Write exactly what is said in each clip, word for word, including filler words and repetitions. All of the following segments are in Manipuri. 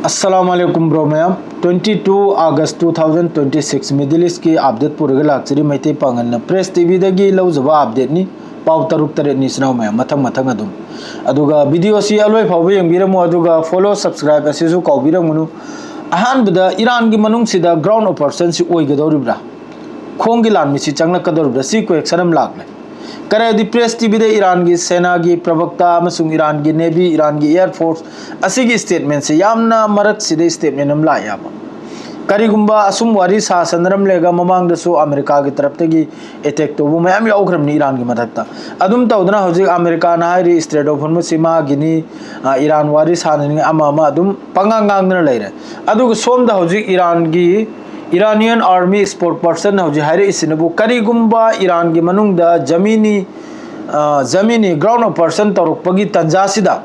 ꯑꯁꯂꯥꯝ ꯑꯂꯩꯀꯨꯝ ꯕ꯭ꯔꯣ ꯃꯌꯥꯝ꯫ Twenty two August two thousand twenty six, Middle East ꯀꯤ ꯑꯞꯗꯦꯠ ꯄꯨꯔꯒ ꯂꯥꯛꯆꯔꯤ ꯃꯩꯇꯩ ꯄꯥꯡꯒꯜꯅ꯫ ꯄ꯭ꯔꯦꯁ ꯇꯤꯚꯤꯗꯒꯤ ꯂꯧꯖꯕ ꯑꯞꯗꯦꯠꯅꯤ꯫ ꯄꯥꯎ ꯇꯔꯨꯛ ꯇꯔꯦꯠꯅꯤ ꯏꯆꯤꯟ ꯏꯅꯥꯎ ꯃꯌꯥꯝ, ꯃꯊꯪ ꯃꯊꯪ ꯑꯗꯨꯝ꯫ ꯑꯗꯨꯒ ꯚꯤꯗꯤꯑꯣꯁꯤ ꯑꯂꯣꯏ ꯐꯥꯎꯕ ꯌꯦꯡꯕꯤꯔꯝꯃꯨ, ꯑꯗꯨꯒ ꯐꯣꯂꯣ, ꯁꯕꯁꯀ꯭ꯔꯥꯏꯕ ꯑꯁꯤꯁꯨ ꯀꯥꯎꯕꯤꯔꯝꯒꯅꯨ꯫ ꯑꯍꯥꯟꯕꯗ ꯏꯔꯥꯟꯒꯤ ꯃꯅꯨꯡꯁꯤꯗ ꯒ꯭ꯔꯥꯎꯟ ꯑꯣꯄꯔꯦꯁꯟꯁꯤ ꯑꯣꯏꯒꯗꯧꯔꯤꯕ꯭ꯔꯥ? ꯈꯣꯡꯒꯤ ꯂꯥꯟꯃꯤꯁꯤ ꯆꯪꯂꯛꯀꯗꯧꯔꯤꯕ꯭ꯔꯥ? ꯁꯤ ꯀ꯭ꯋꯦꯛꯁꯟ ꯑꯃ ꯂꯥꯛꯂꯦ꯫ ꯀꯔꯤꯒꯨꯝꯕ ꯄ꯭ꯔꯦꯁ ꯇꯤꯚꯤꯗ ꯏꯔꯥꯟꯒꯤ ꯁꯦꯅꯥꯒꯤ ꯄ꯭ꯔꯕꯛꯇꯥ ꯑꯃꯁꯨꯡ ꯏꯔꯥꯟꯒꯤ ꯅꯦꯚꯤ, ꯏꯔꯥꯟꯒꯤ ꯑꯦꯌꯔ ꯐꯣꯔꯁ ꯑꯁꯤꯒꯤ ꯁ꯭ꯇꯦꯠꯃꯦꯟꯁꯦ ꯌꯥꯝꯅ ꯃꯔꯛꯁꯤꯗ ꯁ꯭ꯇꯦꯠꯃꯦꯟ ꯑꯃ ꯂꯥꯛꯑꯦꯕ꯫ ꯀꯔꯤꯒꯨꯝꯕ ꯑꯁꯨꯝ ꯋꯥꯔꯤ ꯁꯥꯁꯟꯅꯔꯝꯂꯦꯒ ꯃꯃꯥꯡꯗꯁꯨ ꯑꯃꯦꯔꯤꯀꯥꯒꯤ ꯇꯔꯞꯇꯒꯤ ꯑꯦꯇꯦꯛ ꯇꯧꯕ ꯃꯌꯥꯝ ꯌꯥꯎꯈ꯭ꯔꯕꯅꯤ ꯏꯔꯥꯟꯒꯤ ꯃꯊꯛꯇ꯫ ꯑꯗꯨꯝ ꯇꯧꯗꯅ ꯍꯧꯖꯤꯛ ꯑꯃꯦꯔꯤꯀꯥꯅ ꯍꯥꯏꯔꯤ Strait of Hormuz ꯁꯤ ꯃꯥꯒꯤꯅꯤ, ꯑ, ꯏꯔꯥꯟ ꯋꯥꯔꯤ ꯁꯥꯟꯅꯅꯤꯡꯉꯥꯏ ꯑꯃ ꯑꯃ ꯑꯗꯨꯝ ꯄꯉꯥꯡ ꯉꯥꯡꯗꯅ ꯂꯩꯔꯦ꯫ ꯑꯗꯨꯒ ꯁꯣꯝꯗ ꯍꯧꯖꯤꯛ ꯏꯔꯥꯟꯒꯤ, Iranian army spokesperson ꯍꯧꯖꯤꯛ ꯍꯥꯏꯔꯛꯏꯁꯤꯅꯕꯨ, ꯀꯔꯤꯒꯨꯝꯕ ꯏꯔꯥꯟꯒꯤ ꯃꯅꯨꯡꯗ ꯖꯃꯤꯅꯤ, ꯑ, ꯖꯃꯤꯅꯤ ꯒ꯭ꯔꯥꯎꯟ ꯑꯣꯄꯔꯦꯁꯟ ꯇꯧꯔꯛꯄꯒꯤ ꯇꯥꯟꯖꯥꯁꯤꯗ,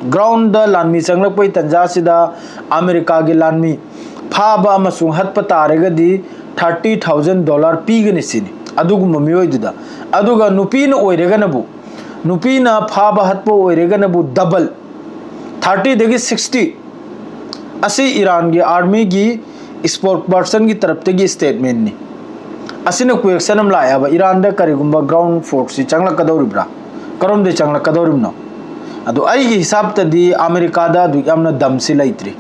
ꯒ꯭ꯔꯥꯎꯟꯗ ꯂꯥꯟꯃꯤ ꯆꯪꯂꯛꯄꯒꯤ ꯇꯥꯟꯖꯥꯁꯤꯗ ꯑꯃꯦꯔꯤꯀꯥꯒꯤ ꯂꯥꯟꯃꯤ ꯐꯥꯕ ꯑꯃꯁꯨꯡ ꯍꯠꯄ ꯇꯥꯔꯒꯗꯤ thirty thousand dollar ꯄꯤꯒꯅꯤ ꯁꯤꯅꯤ ꯑꯗꯨꯒꯨꯝꯕ ꯃꯤꯑꯣꯏꯗꯨꯗ꯫ ꯑꯗꯨꯒ ꯅꯨꯄꯤꯅ ꯑꯣꯏꯔꯒꯅꯕꯨ, ꯅꯨꯄꯤꯅ ꯐꯥꯕ ꯍꯠꯄ ꯑꯣꯏꯔꯒꯅꯕꯨ ꯗꯕꯜ, thirty ꯗꯒꯤ sixty꯫ ꯑꯁꯤ ꯏꯔꯥꯟꯒꯤ ꯑꯥꯔꯃꯤꯒꯤ ꯁ꯭ꯄꯣꯛꯁꯄꯔꯁꯟꯒꯤ ꯇꯔꯞꯇꯒꯤ ꯁ꯭ꯇꯦꯠꯃꯦꯟꯅꯤ꯫ ꯑꯁꯤꯅ ꯀ꯭ꯋꯦꯛꯁꯟ ꯑꯃ ꯂꯥꯛꯑꯦꯕ, ꯏꯔꯥꯟꯗ ꯀꯔꯤꯒꯨꯝꯕ ꯒ꯭ꯔꯥꯎꯟ ꯐꯣꯔꯁꯁꯤ ꯆꯪꯂꯛꯀꯗꯧꯔꯤꯕ꯭ꯔꯥ? ꯀꯔꯣꯝꯗꯩ ꯆꯪꯂꯛꯀꯗꯧꯔꯤꯕꯅꯣ? ꯑꯗꯣ ꯑꯩꯒꯤ ꯍꯤꯁꯥꯕꯇꯗꯤ ꯑꯥꯃꯦꯔꯤꯀꯥꯗ ꯑꯗꯨꯛ ꯌꯥꯝꯅ ꯗꯝꯁꯤ ꯂꯩꯇ꯭ꯔꯤ꯫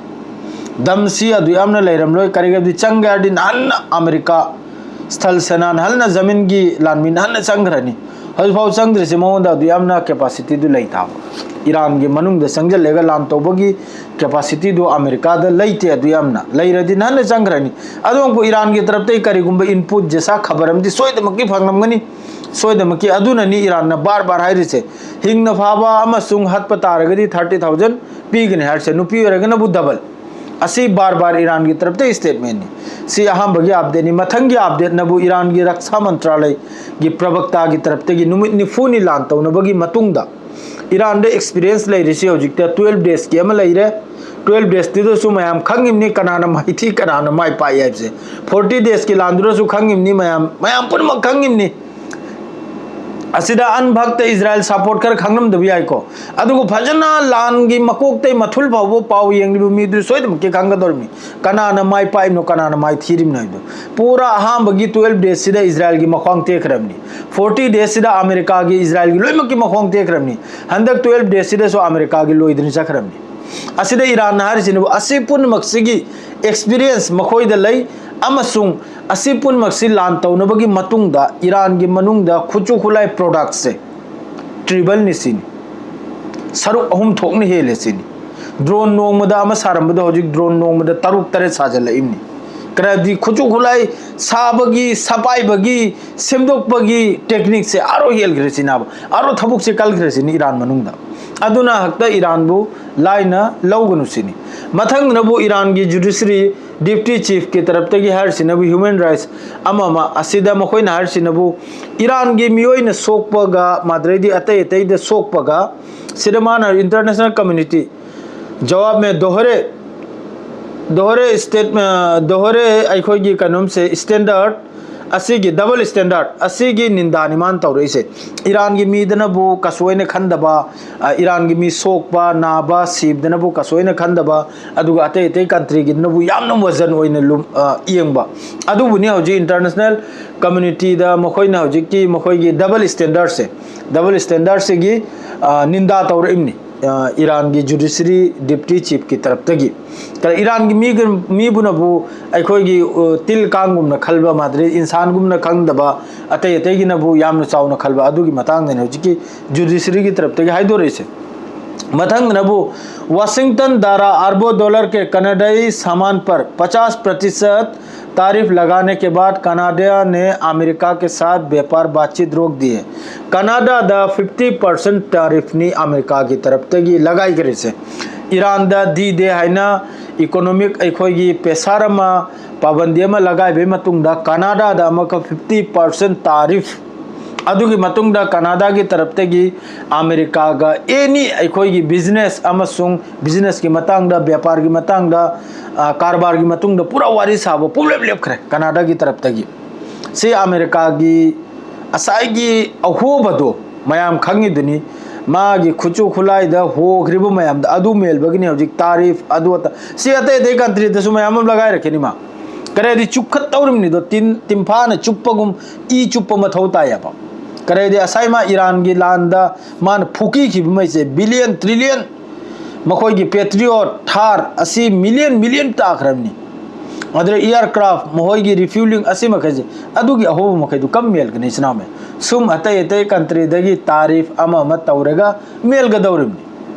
ꯗꯝꯁꯤ ꯑꯗꯨꯛ ꯌꯥꯝꯅ ꯂꯩꯔꯝꯂꯣꯏ꯫ ꯀꯔꯤꯒꯤꯅꯣꯗꯤ ꯆꯪꯒꯦ ꯍꯥꯏꯔꯗꯤ ꯅꯍꯥꯟꯅ ꯑꯃꯦꯔꯤꯀꯥ ꯁ꯭ꯊꯜ ꯁꯦꯅꯥ ꯅꯍꯥꯟꯅ ꯖꯃꯤꯟꯒꯤ ꯂꯥꯟꯃꯤ ꯅꯍꯥꯟꯅ ꯆꯪꯈ꯭ꯔꯅꯤ꯫ ꯍꯧꯖꯤꯛꯐꯥꯎ ꯆꯪꯗ꯭ꯔꯤꯁꯦ ꯃꯉꯣꯟꯗ ꯑꯗꯨꯛ ꯌꯥꯝꯅ ꯀꯦꯄꯥꯁꯤꯇꯤꯗꯨ ꯂꯩ ꯇꯥꯕ꯫ ꯏꯔꯥꯟꯒꯤ ꯃꯅꯨꯡꯗ ꯆꯪꯁꯤꯜꯂꯒ ꯂꯥꯟ ꯇꯧꯕꯒꯤ ꯀꯦꯄꯥꯁꯤꯇꯤꯗꯨ ꯑꯃꯦꯔꯤꯀꯥꯗ ꯂꯩꯇꯦ꯫ ꯑꯗꯨ ꯌꯥꯝꯅ ꯂꯩꯔꯗꯤ ꯅꯍꯥꯟꯅ ꯆꯪꯈ꯭ꯔꯅꯤ꯫ ꯑꯗꯨ ꯑꯃꯨꯛ ꯏꯔꯥꯟꯒꯤ ꯇꯔꯞꯇꯒꯤ ꯀꯔꯤꯒꯨꯝꯕ ꯏꯟꯄꯨꯠ ꯖꯦꯁꯥ ꯈꯕꯔ ꯑꯃꯗꯤ ꯁꯣꯏꯗꯃꯛꯀꯤ ꯐꯪꯂꯝꯒꯅꯤ꯫ ꯁꯣꯏꯗꯃꯛꯀꯤ꯫ ꯑꯗꯨꯅꯅꯤ ꯏꯔꯥꯟꯅ ꯕꯥꯔ ꯕꯥꯔ ꯍꯥꯏꯔꯤꯁꯦ, ꯍꯤꯡꯅ ꯐꯥꯕ ꯑꯃꯁꯨꯡ ꯍꯠꯄ ꯇꯥꯔꯒꯗꯤ thirty thousand ꯄꯤꯒꯅꯤ ꯍꯥꯏꯔꯤꯁꯦ, ꯅꯨꯄꯤ ꯑꯣꯏꯔꯒꯅꯕꯨ ꯗꯕꯜ꯫ ꯑꯁꯤ ꯕꯥꯔ ꯕꯥꯔ ꯏꯔꯥꯟꯒꯤ ꯇꯔꯞꯇꯒꯤ ꯁ꯭ꯇꯦꯠꯃꯦꯟꯅꯤ꯫ ꯁꯤ ꯑꯍꯥꯟꯕꯒꯤ ꯑꯞꯗꯦꯠꯅꯤ꯫ ꯃꯊꯪꯒꯤ ꯑꯞꯗꯦꯠꯅꯕꯨ ꯏꯔꯥꯟꯒꯤ ꯔꯛꯁꯥ ꯃꯟꯇ꯭ꯔꯥꯂꯌꯒꯤ ꯄ꯭ꯔꯕꯛꯇꯥꯒꯤ ꯇꯔꯞꯇꯒꯤ ꯅꯨꯃꯤꯠ ꯅꯤꯐꯨꯅꯤ ꯂꯥꯟ ꯇꯧꯅꯕꯒꯤ ꯃꯇꯨꯡꯗ ꯏꯔꯥꯟꯗ ꯑꯦꯛꯁꯄꯤꯔꯤꯌꯦꯟꯁ ꯂꯩꯔꯤꯁꯤ ꯍꯧꯖꯤꯛꯇ twelve days ꯀꯤ ꯑꯃ ꯂꯩꯔꯦ꯫ Twelve days ꯇꯨꯗꯁꯨ ꯃꯌꯥꯝ ꯈꯪꯉꯤꯕꯅꯤ ꯀꯅꯥꯅ ꯃꯥꯏꯊꯤ ꯀꯅꯥꯅ ꯃꯥꯏ ꯄꯥꯛꯏ ꯍꯥꯏꯕꯁꯦ꯫ Forty days ꯀꯤ ꯂꯥꯟꯗꯨꯗꯁꯨ ꯈꯪꯉꯤꯕꯅꯤ ꯃꯌꯥꯝ, ꯃꯌꯥꯝ ꯄꯨꯝꯅꯃꯛ ꯈꯪꯉꯤꯕꯅꯤ꯫ ꯑꯁꯤꯗ ꯑꯟꯚꯛꯇ ꯏꯁꯔꯥꯏꯜ ꯁꯄꯣꯔꯠ ꯈꯔ ꯈꯪꯂꯝꯗꯕ ꯌꯥꯏꯀꯣ꯫ ꯑꯗꯨꯒ ꯐꯖꯅ ꯂꯥꯟꯒꯤ ꯃꯀꯣꯛꯇꯩ ꯃꯊꯨꯜ ꯐꯥꯎꯕ ꯄꯥꯎ ꯌꯦꯡꯂꯤꯕ ꯃꯤꯗꯨ ꯁꯣꯏꯗꯅꯃꯛꯀꯤ ꯈꯪꯒꯗꯧꯔꯤꯕꯅꯤ, ꯀꯅꯥꯅ ꯃꯥꯏ ꯄꯥꯛꯏꯕꯅꯣ, ꯀꯅꯥꯅ ꯃꯥꯏ ꯊꯤꯔꯤꯕꯅꯣ ꯍꯥꯏꯕꯗꯣ꯫ ꯄꯨꯔꯥ ꯑꯍꯥꯟꯕꯒꯤ ꯇꯨꯌꯦꯜꯐ ꯗꯦꯖꯁꯤꯗ ꯏꯁꯔꯥꯏꯜꯒꯤ ꯃꯈ꯭ꯋꯥꯡ ꯇꯦꯛꯈ꯭ꯔꯕꯅꯤ꯫ ꯐꯣꯔꯇꯤ ꯗꯦꯖꯁꯤꯗ ꯑꯃꯦꯔꯤꯀꯥꯒꯤ, ꯏꯁꯔꯥꯏꯜꯒꯤ ꯂꯣꯏꯅꯃꯛꯀꯤ ꯃꯈꯣꯡ ꯇꯦꯛꯈ꯭ꯔꯕꯅꯤ꯫ ꯍꯟꯗꯛ ꯇꯨꯌꯦꯜꯐ ꯗꯦꯖꯁꯤꯗꯁꯨ ꯑꯃꯦꯔꯤꯀꯥꯒꯤ ꯂꯣꯏꯗꯅ ꯆꯠꯈ꯭ꯔꯕꯅꯤ꯫ ꯑꯁꯤꯗ ꯏꯔꯥꯟꯅ ꯍꯥꯏꯔꯤꯁꯤꯅꯕꯨ ꯑꯁꯤ ꯄꯨꯝꯅꯃꯛꯁꯤꯒꯤ ꯑꯦꯛꯁꯄꯤꯔꯤꯌꯦꯟꯁ ꯃꯈꯣꯏꯗ ꯂꯩ, ꯑꯃꯁꯨꯡ ꯑꯁꯤ ꯄꯨꯝꯅꯃꯛꯁꯤ ꯂꯥꯟ ꯇꯧꯅꯕꯒꯤ ꯃꯇꯨꯡꯗ ꯏꯔꯥꯟꯒꯤ ꯃꯅꯨꯡꯗ ꯈꯨꯠꯁꯨ ꯈꯨꯠꯂꯥꯏ ꯄ꯭ꯔꯣꯗꯛꯁꯦ ꯇ꯭ꯔꯤꯕꯜꯅꯤ ꯁꯤꯅꯤ, ꯁꯔꯨꯛ ꯑꯍꯨꯝ ꯊꯣꯛꯅ ꯍꯦꯜꯂꯦ ꯁꯤꯅꯤ꯫ ꯗ꯭ꯔꯣꯟ ꯅꯣꯡꯃꯗ ꯑꯃ ꯁꯥꯔꯝꯕꯗꯣ ꯍꯧꯖꯤꯛ ꯗ꯭ꯔꯣꯟ ꯅꯣꯡꯃꯗ ꯇꯔꯨꯛ ꯇꯔꯦꯠ ꯁꯥꯖꯜꯂꯛꯏꯕꯅꯤ꯫ ꯀꯔꯗꯤ ꯈꯨꯠꯁꯨ ꯈꯨꯠꯂꯥꯏ ꯁꯥꯕꯒꯤ, ꯁꯄꯥꯏꯕꯒꯤ, ꯁꯦꯝꯗꯣꯛꯄꯒꯤ ꯇꯦꯛꯅꯤꯛꯁꯦ ꯑꯥꯔꯣ ꯍꯦꯜꯈ꯭ꯔꯦ ꯁꯤꯅꯦꯕ, ꯑꯥꯔꯣ ꯊꯕꯛꯁꯦ ꯀꯜꯈ꯭ꯔꯦ ꯁꯤꯅꯤ ꯏꯔꯥꯟ ꯃꯅꯨꯡꯗ꯫ ꯑꯗꯨꯅ ꯍꯛꯇ ꯏꯔꯥꯟꯕꯨ ꯂꯥꯏꯅ ꯂꯧꯒꯅꯨ ꯁꯤꯅꯤ꯫ ꯃꯊꯪꯗꯅꯕꯨ ꯏꯔꯥꯟꯒꯤ ꯖꯨꯗꯤꯁꯔꯤ ꯗꯤꯞꯇꯤ ꯆꯤꯐꯀꯤ ꯇꯔꯞꯇꯒꯤ ꯍꯥꯏꯔꯤꯁꯤꯅꯕꯨ ꯍ꯭ꯌꯨꯃꯦꯟ ꯔꯥꯏꯠꯁ ꯑꯃ ꯑꯃ ꯑꯁꯤꯗ ꯃꯈꯣꯏꯅ ꯍꯥꯏꯔꯤꯁꯤꯅꯕꯨ ꯏꯔꯥꯟꯒꯤ ꯃꯤꯑꯣꯏꯅ ꯁꯣꯛꯄꯒ ꯃꯥꯗ꯭ꯔꯩꯗꯤ ꯑꯇꯩ ꯑꯇꯩꯗ ꯁꯣꯛꯄꯒ ꯁꯤꯗ ꯃꯥꯅ ꯏꯟꯇꯔꯅꯦꯁꯅꯦꯜ ꯀꯝꯃ꯭ꯌꯨꯅꯤꯇꯤ ꯖꯋꯥꯕ ꯃꯦ ꯗꯣꯍꯔꯦ, ꯗꯣꯍꯔꯦ ꯁ꯭ꯇꯦꯠ, ꯑ, ꯗꯣꯍꯔꯦ ꯑꯩꯈꯣꯏꯒꯤ ꯀꯩꯅꯣꯝꯁꯦ ꯁ꯭ꯇꯦꯟꯗꯔꯠ ꯑꯁꯤꯒꯤ ꯗꯕꯜ ꯁ꯭ꯇꯦꯟꯗꯔꯠ ꯑꯁꯤꯒꯤ ꯅꯤꯟꯗꯥꯅꯤ ꯃꯥꯅ ꯇꯧꯔꯛꯏꯁꯦ꯫ ꯏꯔꯥꯟꯒꯤ ꯃꯤꯗꯅꯕꯨ ꯀꯩꯁꯨ ꯑꯣꯏꯅ ꯈꯟꯗꯕ, ꯑ, ꯏꯔꯥꯟꯒꯤ ꯃꯤ ꯁꯣꯛꯄ, ꯅꯥꯕ, ꯁꯤꯕꯗꯅꯕꯨ ꯀꯩꯁꯨ ꯑꯣꯏꯅ ꯈꯟꯗꯕ, ꯑꯗꯨꯒ ꯑꯇꯩ ꯑꯇꯩ ꯀꯟꯇ꯭ꯔꯤꯒꯤꯗꯅꯕꯨ ꯌꯥꯝꯅ ꯋꯖꯟ ꯑꯣꯏꯅ ꯂꯨꯝ-, ꯑ, ꯌꯦꯡꯕ꯫ ꯑꯗꯨꯕꯨꯅꯤ ꯍꯧꯖꯤꯛ ꯏꯟꯇꯔꯅꯦꯁꯅꯦꯜ ꯀꯝꯃ꯭ꯌꯨꯅꯤꯇꯤꯗ ꯃꯈꯣꯏꯅ ꯍꯧꯖꯤꯛꯀꯤ ꯃꯈꯣꯏꯒꯤ ꯗꯕꯜ ꯁ꯭ꯇꯦꯟꯗꯔꯠꯁꯦ, ꯗꯕꯜ ꯁ꯭ꯇꯦꯟꯗꯔꯠꯁꯤꯒꯤ, ꯑ, ꯅꯤꯟꯗꯥ ꯇꯧꯔꯛꯏꯕꯅꯤ꯫ ꯑ, ꯏꯔꯥꯟꯒꯤ ꯖꯨꯗꯤꯁꯔꯤ ꯗꯤꯞꯇꯤ ꯆꯤꯐꯀꯤ ꯇꯔꯞꯇꯒꯤ꯫ ꯀ-, ꯏꯔꯥꯟꯒꯤ ꯃꯤꯒ-, ꯃꯤꯕꯨꯅꯕꯨ ꯑꯩꯈꯣꯏꯒꯤ, ꯑ, ꯇꯤꯜ ꯀꯥꯡꯒꯨꯝꯅ ꯈꯜꯕ ꯃꯥꯗ꯭ꯔꯤ, ꯏꯟꯁꯥꯟꯒꯨꯝꯅ ꯈꯪꯗꯕ, ꯑꯇꯩ ꯑꯇꯩꯒꯤꯅꯕꯨ ꯌꯥꯝꯅ ꯆꯥꯎꯅ ꯈꯜꯕ, ꯑꯗꯨꯒꯤ ꯃꯇꯥꯡꯗꯅꯤ ꯍꯧꯖꯤꯛꯀꯤ ꯖꯨꯗꯤꯁꯔꯤꯒꯤ ꯇꯔꯞꯇꯒꯤ ꯍꯥꯏꯗꯣꯔꯛꯏꯁꯦ꯫ ꯃꯊꯪꯗꯅꯕꯨ वाशिंगटन द्वारा अरबों डॉलर के कनाडाई सामान पर पचास प्रतिशत तारिफ लगाने के बाद कनाडा ने अमेरिका के साथ व्यापार बातचीत रोक दी है꯫ ꯀꯅꯥꯗꯥꯗ ꯐꯤꯐꯇꯤ ꯄꯥꯔꯁꯦꯟ ꯇꯥꯔꯤꯐꯅꯤ ꯑꯃꯦꯔꯤꯀꯥꯒꯤ ꯇꯔꯞꯇꯒꯤ ꯂꯒꯥꯏꯈ꯭ꯔꯤꯁꯦ꯫ ꯏꯔꯥꯟꯗ ꯗꯤ ꯗꯦ ꯍꯥꯏꯅ ꯏꯀꯣꯅꯣꯃꯤꯛ ꯑꯩꯈꯣꯏꯒꯤ ꯄꯦꯁꯥꯔ ꯑꯃ, ꯄꯥꯕꯟꯗꯤ ꯑꯃ ꯂꯒꯥꯏꯕꯒꯤ ꯃꯇꯨꯡꯗ ꯀꯅꯥꯗꯥꯗ ꯑꯃꯨꯛꯀ ꯐꯤꯐꯇꯤ ꯄꯥꯔꯁꯦꯟ ꯇꯥꯔꯤꯐ꯫ ꯑꯗꯨꯒꯤ ꯃꯇꯨꯡꯗ ꯀꯅꯥꯗꯥꯒꯤ ꯇꯔꯞꯇꯒꯤ ꯑꯃꯦꯔꯤꯀꯥꯒ ꯑꯦꯅꯤ ꯑꯩꯈꯣꯏꯒꯤ ꯕꯤꯖꯤꯅꯦꯁ ꯑꯃꯁꯨꯡ ꯕꯤꯖꯤꯅꯦꯁꯀꯤ ꯃꯇꯥꯡꯗ, ꯕ꯭ꯌꯥꯄꯥꯔꯒꯤ ꯃꯇꯥꯡꯗ, ꯑ, ꯀꯔꯕꯥꯔꯒꯤ ꯃꯇꯨꯡꯗ ꯄꯨꯔꯥ ꯋꯥꯔꯤ ꯁꯥꯕ ꯄꯨꯡꯂꯦꯞ ꯂꯦꯞꯈ꯭ꯔꯦ ꯀꯅꯥꯗꯥꯒꯤ ꯇꯔꯞꯇꯒꯤ꯫ ꯁꯤ ꯑꯃꯦꯔꯤꯀꯥꯒꯤ ꯉꯁꯥꯏꯒꯤ ꯑꯍꯣꯕꯗꯣ ꯃꯌꯥꯝ ꯈꯪꯉꯤꯗꯨꯅꯤ, ꯃꯥꯒꯤ ꯈꯨꯠꯁꯨ ꯈꯨꯠꯂꯥꯏꯗ ꯍꯣꯈ꯭ꯔꯤꯕ ꯃꯌꯥꯝꯗꯣ ꯑꯗꯨ ꯃꯦꯜꯕꯒꯤꯅꯤ ꯍꯧꯖꯤꯛ ꯇꯥꯔꯤꯐ ꯑꯗꯨ ꯑꯗꯥ꯫ ꯁꯤ ꯑꯇꯩ ꯑꯇꯩ ꯀꯟꯇ꯭ꯔꯤꯗꯁꯨ ꯃꯌꯥꯝ ꯑꯃ ꯂꯒꯥꯏꯔꯛꯀꯅꯤ ꯃꯥ꯫ ꯀꯔꯤꯗꯤ ꯆꯨꯞꯈꯠꯇꯧꯔꯤꯕꯅꯤꯗꯣ, ꯇꯤꯟ ꯇꯤꯝꯐꯥꯅ ꯆꯨꯞꯄꯒꯨꯝ ꯏ ꯆꯨꯞꯄ ꯃꯊꯧ ꯇꯥꯏꯌꯦꯕ꯫ ꯀꯔꯤꯗꯤ ꯉꯁꯥꯏ ꯃꯥ ꯏꯔꯥꯟꯒꯤ ꯂꯥꯟꯗ ꯃꯥꯅ ꯐꯨꯀꯤꯈꯤꯕ ꯃꯩꯁꯦ ꯕꯤꯂꯤꯌꯟ ꯇ꯭ꯔꯤꯂꯤꯌꯟ, ꯃꯈꯣꯏꯒꯤ ꯄꯦꯇ꯭ꯔꯤꯌꯣꯠ ꯊꯥꯔ ꯑꯁꯤ ꯃꯤꯂꯤꯌꯟ ꯃꯤꯂꯤꯌꯟ ꯇꯥꯈ꯭ꯔꯕꯅꯤ꯫ ꯑꯗꯨꯗ ꯏꯌꯥꯔꯀ꯭ꯔꯥꯐ ꯃꯈꯣꯏꯒꯤ ꯔꯤꯐ꯭ꯌꯨꯂꯤꯡ ꯑꯁꯤ ꯃꯈꯩꯁꯦ, ꯑꯗꯨꯒꯤ ꯑꯍꯣꯕ ꯃꯈꯩꯗꯨ ꯀꯝ ꯃꯦꯜꯒꯅꯤ ꯏꯆꯤꯟ ꯏꯅꯥꯎ ꯃꯌꯥꯝ? ꯁꯨꯝ ꯑꯇꯩ ꯑꯇꯩ ꯀꯟꯇ꯭ꯔꯤꯗꯒꯤ ꯇꯥꯔꯤꯐ ꯑꯃ ꯑꯃ ꯇꯧꯔꯒ ꯃꯦꯜꯒꯗꯧꯔꯤꯕꯅꯤ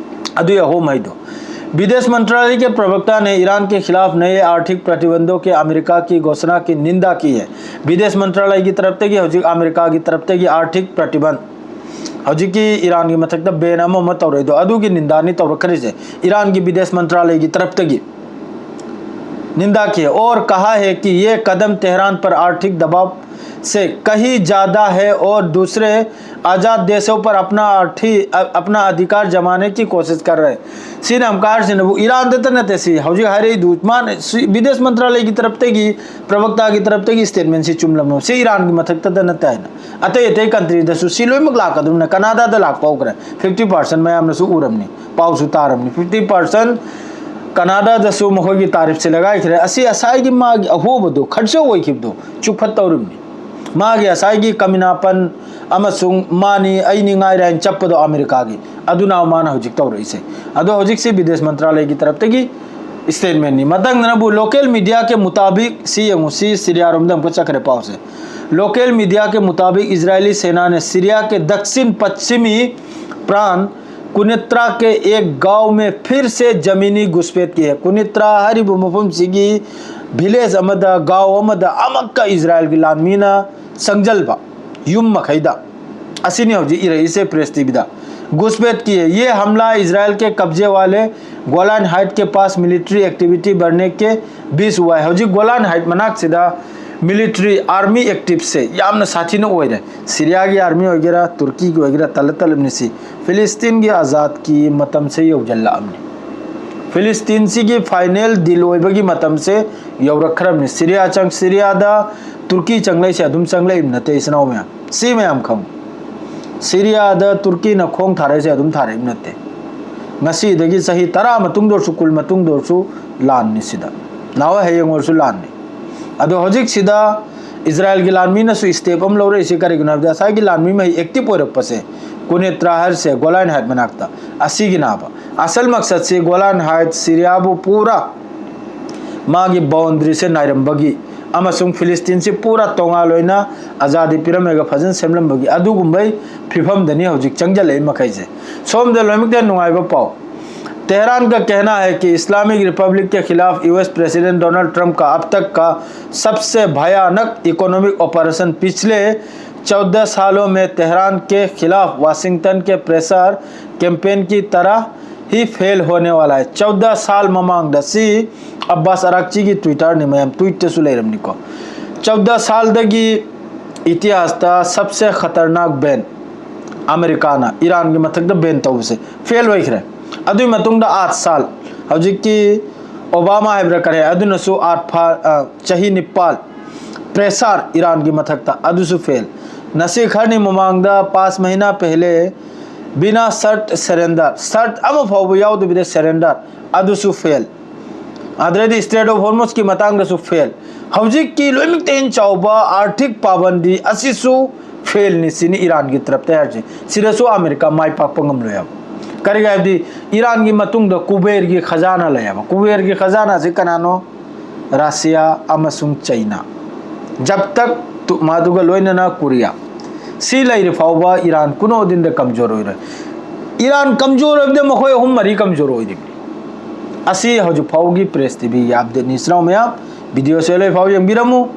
ꯑꯗꯨꯒꯤ ꯑꯍꯣꯕ ꯃꯩꯗꯣ꯫ विदेश मंत्रालय के प्रवक्ता ने ईरान के खिलाफ नए आर्थिक प्रतिबंधों के अमेरिका की घोषणा की निंदा की है। विदेश मंत्रालय की तरफ ꯍꯧꯖꯤꯛ ꯑꯃꯦꯔꯤꯀꯥꯒꯤ ꯇꯔꯞꯇꯒꯤ आर्थिक प्रतिबंध, ꯍꯧꯖꯤꯛꯀꯤ ꯏꯔꯥꯟꯒꯤ ꯃꯊꯛꯇ ꯕꯦꯟ ꯑꯃ ꯑꯃ ꯇꯧꯔꯛꯏꯗꯣ, ꯑꯗꯨꯒꯤ ꯅꯤꯟꯗꯥꯅꯤ ꯇꯧꯔꯛꯈ꯭ꯔꯤꯁꯦ ꯏꯔꯥꯟꯒꯤ विदेश मंत्रालय की तरफ निंदा की है और कहा है कि ये कदम तेहरान पर आर्थिक दबाव से कहीं ज़्यादा है और दूसरे आज़ाद देशों पर अपना आर्थिक अपना अधिकार जमाने की कोशिश कर रहे हैं꯫ ꯁꯤꯅ ꯑꯃꯨꯛꯀ ꯍꯥꯏꯔꯤꯁꯤꯅꯕꯨ ꯏꯔꯥꯟꯗꯇ ꯅꯠꯇꯦ꯫ ꯁꯤ ꯍꯧꯖꯤꯛ ꯍꯥꯏꯔꯛꯏꯗꯨ ꯃꯥꯅ ꯁꯤ विदेश मंत्रालय की तरफ ꯒꯤ ꯄ꯭ꯔꯕꯛꯇꯥꯒꯤ ꯇꯔꯞꯇꯒꯤ ꯁ꯭ꯇꯦꯠꯃꯦꯟꯁꯤ ꯆꯨꯝꯂꯝꯃꯣ꯫ ꯁꯤ ꯏꯔꯥꯟꯒꯤ ꯃꯊꯛꯇꯗ ꯅꯠꯇꯦ ꯍꯥꯏꯅ ꯑꯇꯩ ꯑꯇꯩ ꯀꯟꯇ꯭ꯔꯤꯗꯁꯨ ꯁꯤ ꯂꯣꯏꯅꯃꯛ ꯂꯥꯛꯀꯗꯧꯅ꯫ ꯀꯅꯥꯗꯥꯗ ꯂꯥꯛꯄ ꯍꯧꯈ꯭ꯔꯦ, ꯐꯤꯐꯇꯤ ꯄꯥꯔꯁꯦꯟ ꯃꯌꯥꯝꯅꯁꯨ ꯎꯔꯝꯅꯤ, ꯄꯥꯎꯁꯨ ꯇꯥꯔꯝꯅꯤ꯫ ꯐꯤꯐꯇꯤ ꯄꯥꯔꯁꯦꯟ ꯀꯅꯥꯗꯥꯗꯁꯨ ꯃꯈꯣꯏꯒꯤ ꯇꯥꯔꯤꯐꯁꯦ ꯂꯒꯥꯏꯈ꯭ꯔꯦ꯫ ꯑꯁꯤ ꯉꯁꯥꯏꯒꯤ ꯃꯥꯒꯤ ꯑꯍꯣꯕꯗꯣ ꯈꯔꯆ ꯑꯣꯏꯈꯤꯕꯗꯣ ꯆꯨꯞꯈꯠꯇꯧꯔꯤꯕꯅꯤ꯫ ꯃꯥꯒꯤ ꯉꯁꯥꯏꯒꯤ ꯀꯃꯤꯅꯥꯄꯟ ꯑꯃꯁꯨꯡ ꯃꯥꯅꯤ ꯑꯩꯅꯤ ꯉꯥꯏꯔꯦ ꯍꯥꯏꯅ ꯆꯠꯄꯗꯣ ꯑꯃꯦꯔꯤꯀꯥꯒꯤ, ꯑꯗꯨꯅ ꯃꯥꯅ ꯍꯧꯖꯤꯛ ꯇꯧꯔꯛꯏꯁꯦ꯫ ꯑꯗꯣ ꯍꯧꯖꯤꯛꯁꯤ विदेश मंत्रालय की तरफ ꯒꯤ ꯁ꯭ꯇꯦꯠꯃꯦꯟꯅꯤ꯫ ꯃꯊꯪꯗꯅꯕꯨ लोकल मीडिया के मुताबिक ꯁꯤ ꯌꯦꯡꯉꯨ, ꯁꯤ ꯁꯤꯔꯤꯌꯥꯔꯣꯝꯗ ꯑꯃꯨꯛꯀ ꯆꯠꯈ꯭ꯔꯦ ꯄꯥꯎꯁꯦ꯫ लोकल मीडिया के मुताबिक इजरायली सेना ने सीरिया के दक्षिण पश्चिमी प्रांत कुनित्रा के एक गांव में फिर से जमीनी घुसपैठ की है। ꯀꯨꯅꯤꯇ꯭ꯔꯥ ꯍꯥꯏꯔꯤꯕ ꯃꯐꯝꯁꯤꯒꯤ ꯚꯤꯂꯦꯖ ꯑꯃꯗ, ꯒꯥꯎ ꯑꯃꯗ ꯑꯃꯛꯀ ꯏꯖꯔꯥꯏꯜꯒꯤ ꯂꯥꯟꯃꯤꯅ ꯆꯪꯁꯤꯜꯕ, ꯌꯨꯝ ꯃꯈꯩꯗ꯫ ꯑꯁꯤꯅꯤ ꯍꯧꯖꯤꯛ ꯏꯔꯛꯏꯁꯦ ꯄ꯭ꯔꯦꯁ ꯇꯤꯚꯤꯗ꯫ घुसपैठ की है। ये हमला इजराइल के कब्जे वाले गोलान हाइट के पास मिलिट्री एक्टिविटी बढ़ने के बीच हुआ है꯫ ꯍꯧꯖꯤꯛ ꯒꯣꯂꯥꯟ ꯍꯥꯏꯠ ꯃꯅꯥꯛꯁꯤꯗ ꯃꯤꯂꯤꯇ꯭ꯔꯤ ꯑꯥꯔꯃꯤ ꯑꯦꯛꯇꯤꯞꯁꯦ ꯌꯥꯝꯅ ꯁꯥꯊꯤꯅ ꯑꯣꯏꯔꯦ꯫ ꯁꯤꯔꯤꯌꯥꯒꯤ ꯑꯥꯔꯃꯤ ꯑꯣꯏꯒꯦꯔꯥ, ꯇꯨꯔꯀꯤꯒꯤ ꯑꯣꯏꯒꯦꯔꯥ, ꯇꯜꯂ ꯇꯜꯂꯕꯅꯤ꯫ ꯁꯤ ꯐꯤꯂꯤꯁꯇꯤꯟꯒꯤ ꯑꯖꯥꯗꯀꯤ ꯃꯇꯝꯁꯦ ꯌꯧꯁꯤꯜꯂꯛꯑꯕꯅꯤ꯫ ꯐꯤꯂꯤꯁꯇꯤꯟꯁꯤꯒꯤ ꯐꯥꯏꯅꯦꯜ ꯗꯤꯜ ꯑꯣꯏꯕꯒꯤ ꯃꯇꯝꯁꯦ ꯌꯧꯔꯛꯈ꯭ꯔꯕꯅꯤ꯫ ꯁꯤꯔꯤꯌꯥ ꯆꯪ ꯁꯤꯔꯤꯌꯥꯗ ꯇꯨꯔꯀꯤ ꯆꯪꯂꯛꯏꯁꯦ ꯑꯗꯨꯝ ꯆꯪꯂꯛꯏꯕ ꯅꯠꯇꯦ ꯏꯆꯤꯟ ꯏꯅꯥꯎ ꯃꯌꯥꯝ꯫ ꯁꯤ ꯃꯌꯥꯝ ꯈꯪꯉꯨ꯫ ꯁꯤꯔꯤꯌꯥꯗ ꯇꯨꯔꯀꯤꯅ ꯈꯣꯡ ꯊꯥꯔꯛꯏꯁꯦ ꯑꯗꯨꯝ ꯊꯥꯔꯛꯏꯕ ꯅꯠꯇꯦ꯫ ꯉꯁꯤꯗꯒꯤ ꯆꯍꯤ ꯇꯔꯥ ꯃꯇꯨꯡꯗ ꯑꯣꯏꯔꯁꯨ, ꯀꯨꯟ ꯃꯇꯨꯡꯗ ꯑꯣꯏꯔꯁꯨ ꯂꯥꯟꯅꯤ ꯁꯤꯗ꯫ ꯅꯍꯥꯟꯋꯥꯏ, ꯍꯌꯦꯡ ꯑꯣꯏꯔꯁꯨ ꯂꯥꯟꯅꯤ꯫ ꯑꯗꯣ ꯍꯧꯖꯤꯛꯁꯤꯗ ꯏꯖꯔꯥꯏꯜꯒꯤ ꯂꯥꯟꯃꯤꯅꯁꯨ step ꯑꯃ ꯂꯧꯔꯛꯏꯁꯤ ꯀꯔꯤꯒꯤꯅꯣ ꯍꯥꯏꯕꯗ, ꯉꯁꯥꯏꯒꯤ ꯂꯥꯟꯃꯤ ꯃꯍꯩ active ꯑꯣꯏꯔꯛꯄꯁꯦ, ꯀꯨꯅꯦꯇ꯭ꯔꯥ ꯍꯥꯏꯔꯤꯁꯦ, ꯒꯣꯂꯥꯟ ꯍꯥꯏꯠ ꯃꯅꯥꯛꯇ, ꯑꯁꯤꯒꯤꯅꯦꯕ꯫ ꯑꯁꯜ ꯃꯛꯁꯠꯁꯤ ꯒꯣꯂꯥꯟ ꯍꯥꯏꯠ ꯁꯤꯔꯤꯌꯥꯕꯨ ꯄꯨꯔꯥ ꯃꯥꯒꯤ boundaryꯁꯦ ꯅꯥꯏꯔꯝꯕꯒꯤ ꯑꯃꯁꯨꯡ ꯐꯤꯂꯤꯁꯇꯤꯟꯁꯤ ꯄꯨꯔꯥ ꯇꯣꯉꯥꯟ ꯑꯣꯏꯅ ꯑꯖꯥꯗꯤ ꯄꯤꯔꯝꯃꯒ ꯐꯖꯅ ꯁꯦꯝꯂꯝꯕꯒꯤ ꯑꯗꯨꯒꯨꯝꯕꯩ ꯐꯤꯕꯝꯗꯅꯤ ꯍꯧꯖꯤꯛ ꯆꯪꯁꯤꯜꯂꯛꯏ ꯃꯈꯩꯁꯦ꯫ ꯁꯣꯝꯗ ꯂꯣꯏꯅꯃꯛꯇ ꯅꯨꯡꯉꯥꯏꯕ ꯄꯥꯎ, तेहरान का कहना है कि इस्लामिक रिपब्लिक के खिलाफ यूएस प्रेसिडेंट डोनाल्ड ट्रंप का अब तक का सबसे भयानक इकोनॉमिक ऑपरेशन पिछले चौदह सालों में तेहरान के खिलाफ वाशिंगटन के प्रेशर कैंपेन की तरह ही फेल होने वाला है꯫ चौदह साल ꯃꯃꯥꯡꯗ, ꯁꯤ ꯑꯕꯥꯁ ꯑꯔꯥꯛꯆꯤꯒꯤ Twitterꯅꯤ, ꯃꯌꯥꯝ tweetꯇꯁꯨ ꯂꯩꯔꯝꯅꯤꯀꯣ꯫ ꯆꯧꯗ ꯁꯥꯜꯗꯒꯤ ꯏꯇꯤꯍꯥꯁꯇ ꯁꯕꯁꯦ ꯈꯇꯔꯅꯥꯛ ꯕꯦꯟ, ꯑꯃꯦꯔꯤꯀꯥꯅ ꯏꯔꯥꯟꯒꯤ ꯃꯊꯛꯇ ꯕꯦꯟ ꯇꯧꯕꯁꯦ ꯐꯦꯜ ꯑꯣꯏꯈ꯭ꯔꯦ꯫ ꯑꯗꯨꯒꯤ ꯃꯇꯨꯡꯗ ꯑꯥꯠ ꯁꯥꯜ, ꯍꯧꯖꯤꯛꯀꯤ ꯑꯣꯕꯥꯃꯥ ꯍꯥꯏꯕ꯭ꯔꯥ ꯀꯔꯤ, ꯑꯗꯨꯅꯁꯨ ꯑꯥꯠ ꯐꯥ-, ꯑ, ꯆꯍꯤ ꯅꯤꯄꯥꯜ ꯄ꯭ꯔꯦꯁꯥꯔ ꯏꯔꯥꯟꯒꯤ ꯃꯊꯛꯇ, ꯑꯗꯨꯁꯨ ꯐꯦꯜ꯫ ꯅꯁꯤ ꯈꯔꯅꯤ ꯃꯃꯥꯡꯗ, ꯄꯥꯁ ꯃꯍꯤꯅꯥ ꯄꯦꯍꯂꯦ, ꯕꯤꯅꯥ ꯁꯔꯠ ꯁꯔꯦꯟꯗꯔ, ꯁꯔꯠ ꯑꯃ ꯐꯥꯎꯕ ꯌꯥꯎꯗꯕꯤꯗ ꯁꯔꯦꯟꯗꯔ, ꯑꯗꯨꯁꯨ ꯐꯦꯜ꯫ ꯑꯗꯨꯗꯩꯗꯤ ꯁ꯭ꯇ꯭ꯔꯦꯠ ꯑꯣꯐ ꯍꯣꯔꯃꯨꯁꯀꯤ ꯃꯇꯥꯡꯗꯁꯨ ꯐꯦꯜ꯫ ꯍꯧꯖꯤꯛꯀꯤ ꯂꯣꯏꯅꯃꯛꯇ ꯍꯦꯟꯅ ꯆꯥꯎꯕ ꯑꯥꯔꯊꯤꯛ ꯄꯥꯕꯟꯗꯤ ꯑꯁꯤꯁꯨ ꯐꯦꯜꯅꯤ ꯁꯤꯅꯤ ꯏꯔꯥꯟꯒꯤ ꯇꯔꯞꯇ ꯍꯥꯏꯔꯤꯁꯦ꯫ ꯁꯤꯗꯁꯨ ꯑꯃꯦꯔꯤꯀꯥ ꯃꯥꯏ ꯄꯥꯛꯄ ꯉꯝꯂꯣꯏ ꯍꯥꯏꯕ꯫ ꯀꯔꯤꯒꯤ ꯍꯥꯏꯕꯗꯤ ꯏꯔꯥꯟꯒꯤ ꯃꯇꯨꯡꯗ ꯀꯨꯕꯦꯔꯒꯤ ꯈꯖꯥꯅꯥ ꯂꯩ ꯍꯥꯏꯕ꯫ ꯀꯨꯕꯦꯔꯒꯤ ꯈꯖꯥꯅꯥꯁꯤ ꯀꯅꯥꯅꯣ? ꯔꯁꯤꯌꯥ ꯑꯃꯁꯨꯡ ꯆꯩꯅꯥ꯫ ꯖꯕ ꯇꯛ ꯇꯨ-, ꯃꯗꯨꯒ ꯂꯣꯏꯅꯅ ꯀꯣꯔꯤꯌꯥ꯫ ꯁꯤ ꯂꯩꯔꯤ ꯐꯥꯎꯕ ꯏꯔꯥꯟ ꯀꯨꯅꯣ ꯗꯤꯟꯗ ꯀꯝꯖꯣꯔ ꯑꯣꯏꯔꯣꯏ꯫ ꯏꯔꯥꯟ ꯀꯝꯖꯣꯔ ꯑꯣꯏꯕꯗ ꯃꯈꯣꯏ ꯑꯍꯨꯝ ꯃꯔꯤ ꯀꯝꯖꯣꯔ ꯑꯣꯏꯔꯤꯕꯅꯤ꯫ ꯑꯁꯤ ꯍꯧꯖꯤꯛ ꯐꯥꯎꯒꯤ ꯄ꯭ꯔꯦꯁ ꯇꯤꯚꯤꯒꯤ ꯑꯞꯗꯦꯠꯅꯤ, ꯏꯆꯤꯟ ꯏꯅꯥꯎ ꯃꯌꯥꯝ꯫ ꯚꯤꯗꯤꯑꯣꯁꯦ ꯂꯣꯏ ꯐꯥꯎ ꯌꯦꯡꯕꯤꯔꯝꯃꯨ꯫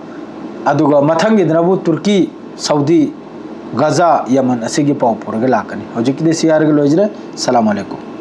ꯑꯗꯨꯒ ꯃꯊꯪꯒꯤꯗꯅꯕꯨ ꯇꯨꯔꯀꯤ, ꯁꯥꯎꯗꯤ, ꯒꯖꯥ, ꯌꯃꯟ ꯑꯁꯤꯒꯤ ꯄꯥꯎ ꯄꯨꯔꯒ ꯂꯥꯛꯀꯅꯤ꯫ ꯍꯧꯖꯤꯛꯀꯤꯗꯤ ꯁꯤ ꯍꯥꯏꯔꯒ ꯂꯣꯏꯖꯔꯦ꯫ ꯁꯂꯥꯝ ꯑꯂꯩꯀꯨꯝ꯫